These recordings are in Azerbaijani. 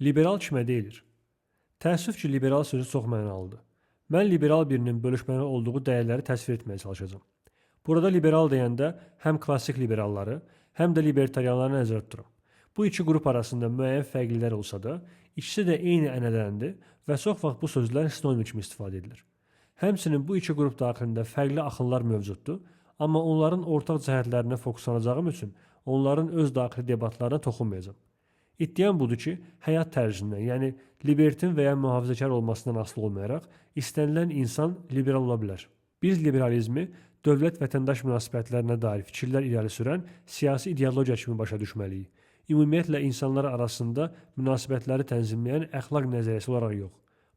Liberal kimə deyilir? Təəssüf ki, liberal sözü çox mənalıdır. Mən liberal birinin bölüşməli olduğu dəyərləri təsvir etməyə çalışacağam. Burada liberal deyəndə həm klassik liberalları, həm də libertarianları nəzərdə tuturam. Bu iki qrup arasında müəyyən fərqliliklər olsa da, ikisi də eyni ənənədəndir və çox vaxt bu sözlər sinonim kimi istifadə edilir. Həmçinin bu iki qrup daxilində fərqli axınlar mövcuddur, amma onların ortaq cəhətlərinə fokuslanacağım üçün onların öz daxili debatlarına toxunmayacağam. İddiam budur ki, həyat tərzindən, yəni libertin və ya mühafizəkar olmasından asılı olmayaraq istənilən insan liberal ola bilər. Biz liberalizmi dövlət-vətəndaş münasibətlərinə dair fikirlər irəli sürən siyasi ideologiya kimi başa düşməliyik. Ümumiyyətlə insanlar arasında münasibətləri tənzimləyən əxlaq nəzəriyyəsi olaraq yox.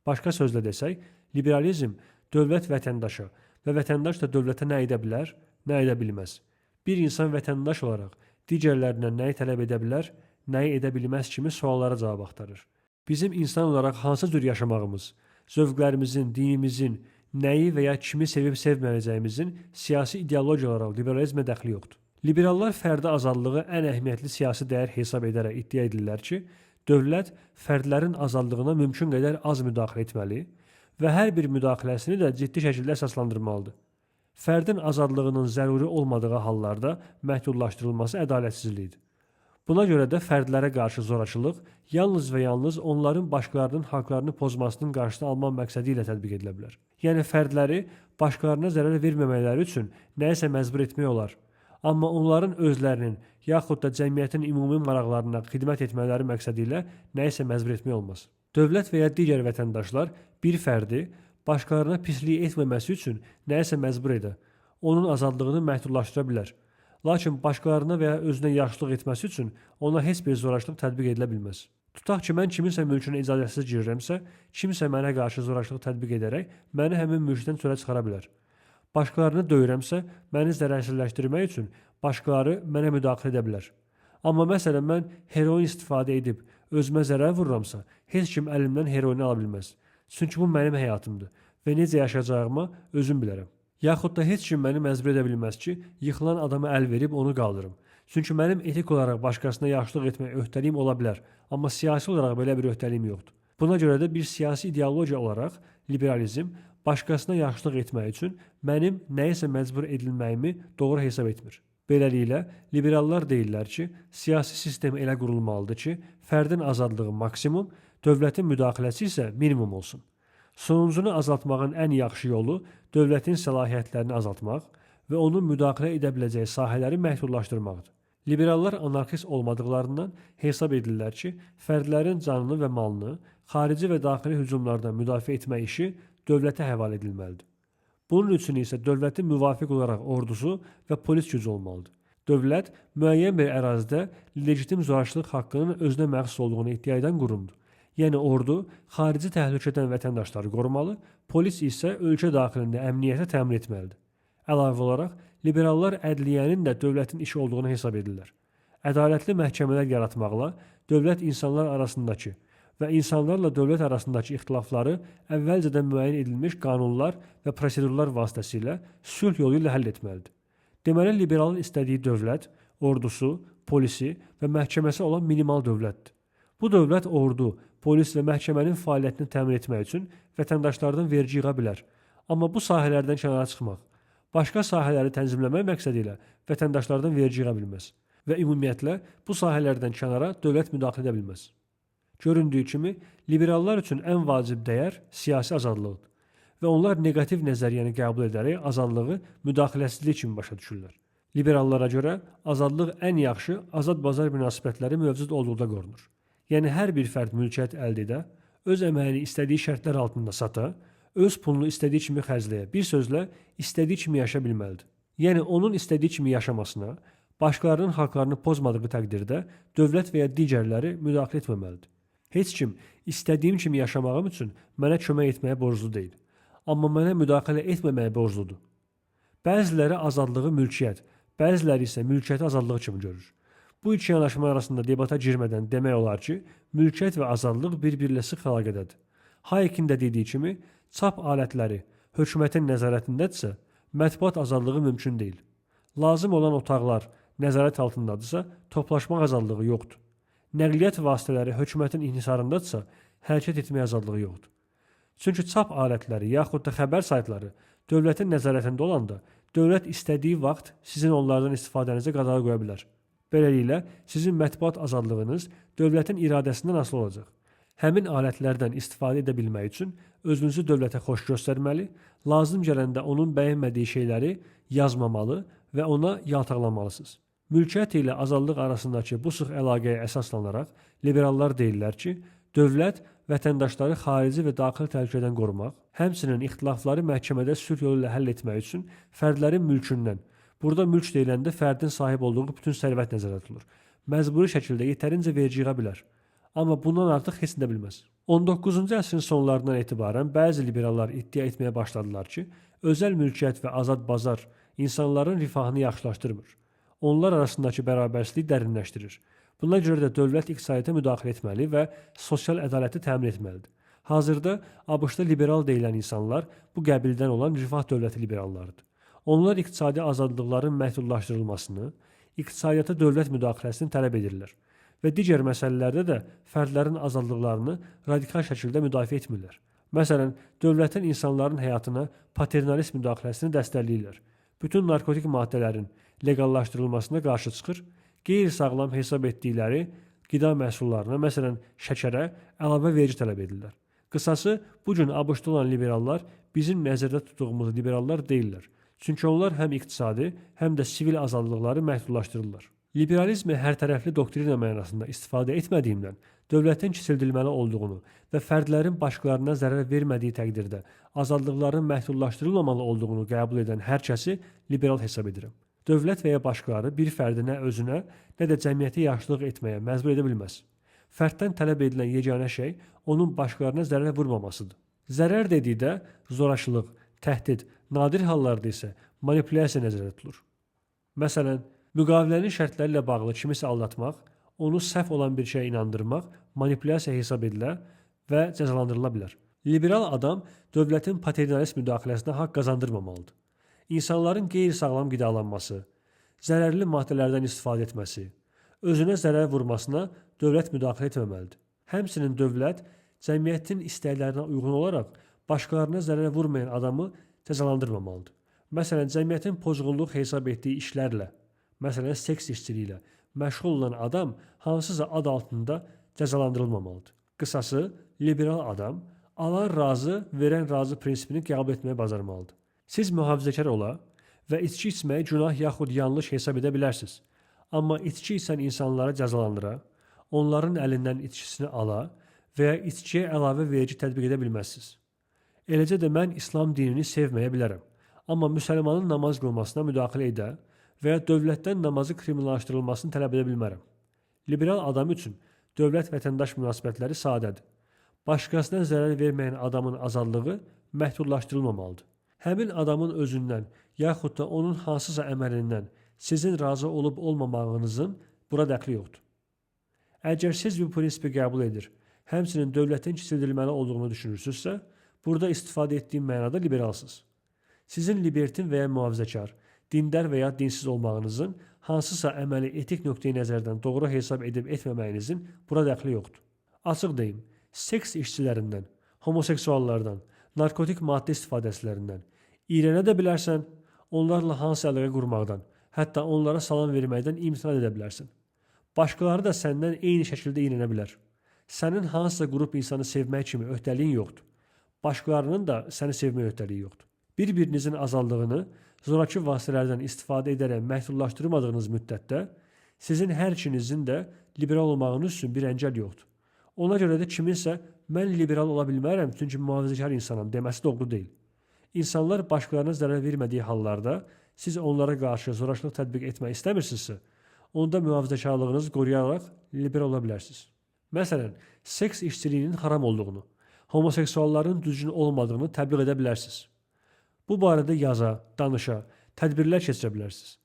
Başqa sözlə desək, liberalizm dövlət vətəndaşa və vətəndaş da dövlətə nə edə bilər, nə edə bilməz. Bir insan vətəndaş olaraq digərlərindən nəyi tələb edə bilər, nəyi edə bilməz kimi suallara cavab axtarır. Bizim insan olaraq hansı cür yaşamağımız, zövqlərimizin, dinimizin, nəyi və ya kimi sevib sevməyəcəyimizin siyasi ideologiya olaraq liberalizmə dəxli yoxdur. Liberallar fərdi azadlığı ən əhəmiyyətli siyasi dəyər hesab edərək iddia edirlər ki, dövlət fərdlərin azadlığına mümkün qədər az müdaxilə etməli və hər bir müdaxiləsini də ciddi şəkildə əsaslandırmalıdır. Fərdin azadlığının zəruri olmadığı hallarda məhdudlaşdırılması ədalətsizlikdir. Buna görə də fərdlərə qarşı zorakılıq yalnız və yalnız onların başqalarının haqlarını pozmasının qarşısını almaq məqsədi ilə tətbiq edilə bilər. Yəni fərdləri başqalarına zərər verməmələri üçün nəyisə məcbur etmək olar. Amma onların özlərinin yaxud da cəmiyyətin ümumi maraqlarına xidmət etmələri məqsədi ilə nəyisə məcbur etmək olmaz. Dövlət və ya digər vətəndaşlar bir fərdi başqalarına pislik etməməsi üçün nəyisə məcbur edə, onun azadlığını məhdudlaşdıra bilər. Lakin başqalarına və ya özünə yaxşılıq etməsi üçün ona heç bir zorakılıq tətbiq edilə bilməz. Tutaq ki, mən kiminsə mülkünə icazəsiz girirəmsə, kimsə mənə qarşı zorakılıq tətbiq edərək məni həmin mülkdən çölə çıxara bilər. Başqalarını döyürəmsə, məni zərərsizləşdirmək üçün başqaları mənə müdaxilə edə bilər. Amma məsələn mən heroin istifadə edib özümə zərər vururamsa, heç kim əlimdən heroini ala bilməz. Çünki bu mənim həyatımdır və necə yaşayacağımı özüm bilərəm. Yaxud da heç kim məni məcbur edə bilməz ki, yıxılan adama əl verib onu qaldırım. Çünki mənim etik olaraq başqasına yaxşılıq etmək öhdəliyim ola bilər, amma siyasi olaraq belə bir öhdəliyim yoxdur. Buna görə də bir siyasi ideologiya olaraq liberalizm başqasına yaxşılıq etmək üçün mənim nəyisə məcbur edilməyimi doğru hesab etmir. Beləliklə, liberallar deyirlər ki, siyasi sistem elə qurulmalıdır ki, fərdin azadlığı maksimum, dövlətin müdaxiləsi isə minimum olsun. Sonuncunu azaltmağın ən yaxşı yolu dövlətin səlahiyyətlərini azaltmaq və onun müdaxilə edə biləcəyi sahələri məhdudlaşdırmaqdır. Liberallar anarxist olmadıqlarından hesab edirlər ki, fərdlərin canını və malını xarici və daxili hücumlardan müdafiə etmək işi dövlətə həvalə edilməlidir. Bunun üçün isə dövlətin müvafiq olaraq ordusu və polis gücü olmalıdır. Dövlət müəyyən bir ərazidə legitim zorakılıq haqqının özünə məxsus olduğunu iddia edən qurumdur. Yəni ordu xarici təhlükədən vətəndaşları qorumalı, polis isə ölkə daxilində əmniyyəti təmin etməlidir. Əlavə olaraq, liberallar ədliyyənin də dövlətin işi olduğunu hesab edirlər. Ədalətli məhkəmələr yaratmaqla dövlət insanlar arasındakı və insanlarla dövlət arasındakı ixtilafları əvvəlcədən müəyyən edilmiş qanunlar və prosedurlar vasitəsilə sülh yolu ilə həll etməlidir. Deməli, liberalın istədiyi dövlət, ordusu, polisi və məhkəməsi olan minimal dövlətdir. Bu dövlət ordu, polis və məhkəmənin fəaliyyətini təmin etmək üçün vətəndaşlardan vergi yığa bilər. Amma bu sahələrdən kənara çıxmaq, başqa sahələri tənzimləmək məqsədi ilə vətəndaşlardan vergi yığa bilməz və ümumiyyətlə bu sahələrdən kənara dövlət müdaxilə edə bilməz. Göründüyü kimi, liberallar üçün ən vacib dəyər siyasi azadlıqdır və onlar neqativ nəzəriyyəni qəbul edərək azadlığı müdaxiləsizlik kimi başa düşürlər. Liberallara görə azadlıq ən yaxşı azad bazar münasibətləri mövcud olduqda qorunur. Yəni hər bir fərd mülkiyyət əldə edə, öz əməyini istədiyi şərtlər altında sata, öz pulunu istədiyi kimi xərcləyə, bir sözlə istədiyi kimi yaşaya bilməlidir. Yəni onun istədiyi kimi yaşamasına, başqalarının haqlarını pozmadığı təqdirdə dövlət və ya digərləri müdaxilə etməməlidir. Heç kim istədiyim kimi yaşamağım üçün mənə kömək etməyə borclu deyil. Amma mənə müdaxilə etməməyə borcludur. Bəziləri azadlığı mülkiyyət, bəziləri isə mülkiyyəti azadlıq kimi görür. Bu iki yanaşma arasında debata girmədən demək olar ki, mülkiyyət və azadlıq bir-biri ilə sıx əlaqədədir. Hayek'in də dediyi kimi, çap alətləri hökumətin nəzarətindədirsə, mətbuat azadlığı mümkün deyil. Lazım olan otaqlar nəzarət altındadırsa, toplaşmaq azadlığı yoxdur. Nəqliyyat vasitələri hökumətin inhisarındadırsa, hərəkət etmək azadlığı yoxdur. Çünki çap alətləri yaxud da xəbər saytları dövlətin nəzarətində olanda, dövlət istədiyi vaxt sizin onlardan istifadənizə qadağa qoya bilər. Beləliklə, sizin mətbuat azadlığınız dövlətin iradəsindən asılı olacaq. Həmin alətlərdən istifadə edə bilmək üçün özünüzü dövlətə xoş göstərməli, lazım gələndə onun bəyənmədiyi şeyləri yazmamalı və ona yaltaqlanmalısınız. Mülkiyyət ilə azadlıq arasındakı bu sıx əlaqəyə əsaslanaraq liberallar deyirlər ki, dövlət vətəndaşları xarici və daxili təhlükədən qorumaq, həmçinin ixtilafları məhkəmədə sülh yolu ilə həll etmək üçün fərdlərin mülkündən, burada mülk deyiləndə fərdin sahib olduğu bütün sərvət nəzərdə tutulur, məcburi şəkildə yetərincə vergi yığa bilər. Amma bundan artıq heç nə bilməz. 19-cu əsrin sonlarından etibarən bəzi liberallar iddia etməyə başladılar ki, özəl mülkiyyət və azad bazar insanların rifahını yaxşılaşdırmır. Onlar arasındakı bərabərsizliyi dərinləşdirir. Buna görə də dövlət iqtisadiyyata müdaxilə etməli və sosial ədaləti təmin etməlidir. Hazırda ABŞ-da liberal deyilən insanlar bu qəbildən olan rifah dövləti liberallarıdır. Onlar iqtisadi azadlıqların məhdudlaşdırılmasını, iqtisadiyyata dövlət müdaxiləsini tələb edirlər və digər məsələlərdə də fərdlərin azadlıqlarını radikal şəkildə müdafiə etmirlər. Məsələn, dövlətin insanların həyatına paternalist müdaxiləsini dəstəkləyirlər. Bütün narkotik maddələrin leqallaşdırılmasına qarşı çıxır, qeyri-sağlam hesab etdikləri qida məhsullarına, məsələn, şəkərə əlavə vergi tələb edirlər. Qısası, bu gün ABŞ-da olan liberallar bizim nəzərdə tutduğumuz liberallar deyillər. Çünki onlar həm iqtisadi, həm də sivil azadlıqları məhdudlaşdırırlar. Liberalizmi hərtərəfli doktrina mənasında istifadə etmədiyimdən, dövlətin kiçildilməli olduğunu və fərdlərin başqalarına zərər vermədiyi təqdirdə azadlıqların məhdudlaşdırılmamalı olduğunu qəbul edən hər kəsi liberal hesab edirəm. Dövlət və ya başqaları bir fərdi nə özünə, nə də cəmiyyətə yaxşılıq etməyə məcbur edə bilməz. Fərddən tələb edilən yeganə şey onun başqalarına zərər vurmamasıdır. Zərər dedikdə zorakılıq, təhdid, nadir hallarda isə manipulyasiya nəzərdə tutulur. Məsələn, müqavilənin şərtləri ilə bağlı kimisə aldatmaq, onu səhv olan bir şeyə inandırmaq manipulyasiya hesab edilə və cəzalandırıla bilər. Liberal adam dövlətin paternalist müdaxiləsinə haqq qazandırmamalıdır. İnsanların qeyri-sağlam qidalanması, zərərli maddələrdən istifadə etməsi, özünə zərər vurmasına dövlət müdaxilə etməməlidir. Həmçinin dövlət cəmiyyətin istəklərinə uyğun olaraq başqalarına zərər vurmayan adamı cəzalandırmamalıdır. Məsələn, cəmiyyətin pozğunluq hesab etdiyi işlərlə, məsələn, seks işçiliyi ilə məşğul olan adam hansısa ad altında cəzalandırılmamalıdır. Qısası, liberal adam alan razı, verən razı prinsipini qəbul etməyi bacarmalıdır. Siz mühafizəkar ola və içki içməyi günah yaxud yanlış hesab edə bilərsiniz. Amma içki içən insanları cəzalandıra, onların əlindən içkisini ala və ya içkiyə əlavə vergi tətbiq edə bilməzsiniz. Eləcə də mən İslam dinini sevməyə bilərəm. Amma müsəlmanın namaz qılmasına müdaxilə edə və ya dövlətdən namazı kriminallaşdırılmasını tələb edə bilmərəm. Liberal adam üçün dövlət-vətəndaş münasibətləri sadədir. Başqasına zərər verməyən adamın azadlığı məhdudlaşdırılmamalıdır. Həmin adamın özündən yaxud da onun hansısa əməlindən sizin razı olub olmamağınızın bura dəxli yoxdur. Əgər siz bu prinsipi qəbul edir, həmçinin dövlətin kiçildilməli olduğunu düşünürsünüzsə, burada istifadə etdiyim mənada liberalsınız. Sizin libertin və ya mühafizəkar, dindar və ya dinsiz olmağınızın hansısa əməli etik nöqteyi nəzərdən doğru hesab edib etməməyinizin bura dəxli yoxdur. Açıq deyim, seks işçilərindən, homoseksuallardan, narkotik maddə istifadəçilərindən iyrənə də bilərsən, onlarla hansı əlaqə qurmaqdan, hətta onlara salam verməkdən imtina edə bilərsən. Başqaları da səndən eyni şəkildə iyrənə bilər. Sənin hansısa qrup insanı sevmək kimi öhdəliyin yoxdur. Başqalarının da səni sevmək öhdəliyi yoxdur. Bir-birinizin azadlığını zorakı vasitələrdən istifadə edərək məhdudlaşdırmadığınız müddətdə sizin hər ikinizin də liberal olmağınız üçün bir əngəl yoxdur. Ona görə də kiminsə mən liberal ola bilmərəm çünki mühafizəkar insanam deməsi doğru deyil. İnsanlar başqalarına zərər vermədiyi hallarda siz onlara qarşı zorakılıq tətbiq etmək istəmirsinizsə, onda mühafizəkarlığınızı qoruyaraq liberal ola bilərsiniz. Məsələn, seks işçiliyinin haram olduğunu, homoseksualların düzgün olmadığını təbliğ edə bilərsiniz. Bu barədə yaza, danışa, tədbirlər keçirə bilərsiniz.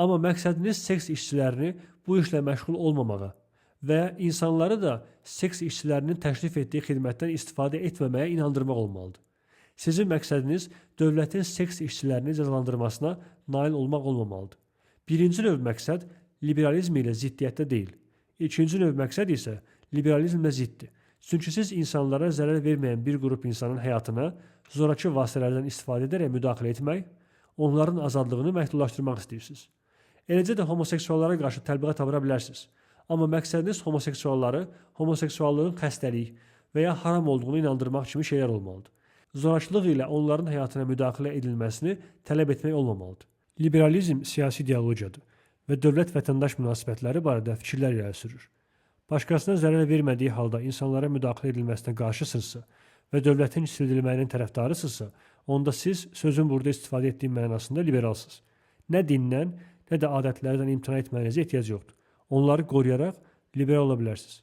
Amma məqsədiniz seks işçilərini bu işlə məşğul olmamağa və insanları da seks işçilərinin təklif etdiyi xidmətdən istifadə etməməyə inandırmaq olmalıdır. Sizin məqsədiniz dövlətin seks işçilərini cəzalandırmasına nail olmaq olmamalıdır. Birinci növ məqsəd liberalizm ilə ziddiyyətdə deyil. İkinci növ məqsəd isə liberalizmlə ziddir. Çünki siz insanlara zərər verməyən bir qrup insanın həyatına zorakı vasitələrdən istifadə edərək müdaxilə etmək, onların azadlığını məhdudlaşdırmaq istəyirsiniz. Eləcə də homoseksuallara qarşı təbliğat apara bilərsiniz. Amma məqsədiniz homoseksualları homoseksuallığın xəstəlik və ya haram olduğunu inandırmaq kimi şeylər olmalıdır. Zorakılıq ilə onların həyatına müdaxilə edilməsini tələb etmək olmamalıdır. Liberalizm siyasi ideologiyadır və dövlət-vətəndaş münasibətləri barədə fikirlər irəli sürür. Başqasına zərər vermədiyi halda insanlara müdaxilə edilməsinə qarşısınızsa və dövlətin kiçildilməyinin tərəfdarısınızsa, onda siz sözün burada istifadə etdiyim mənasında liberalsınız. Nə dindən, nə də adətlərdən imtina etməyinizə ehtiyac yoxdur. Onları qoruyaraq liberal ola bilərsiniz.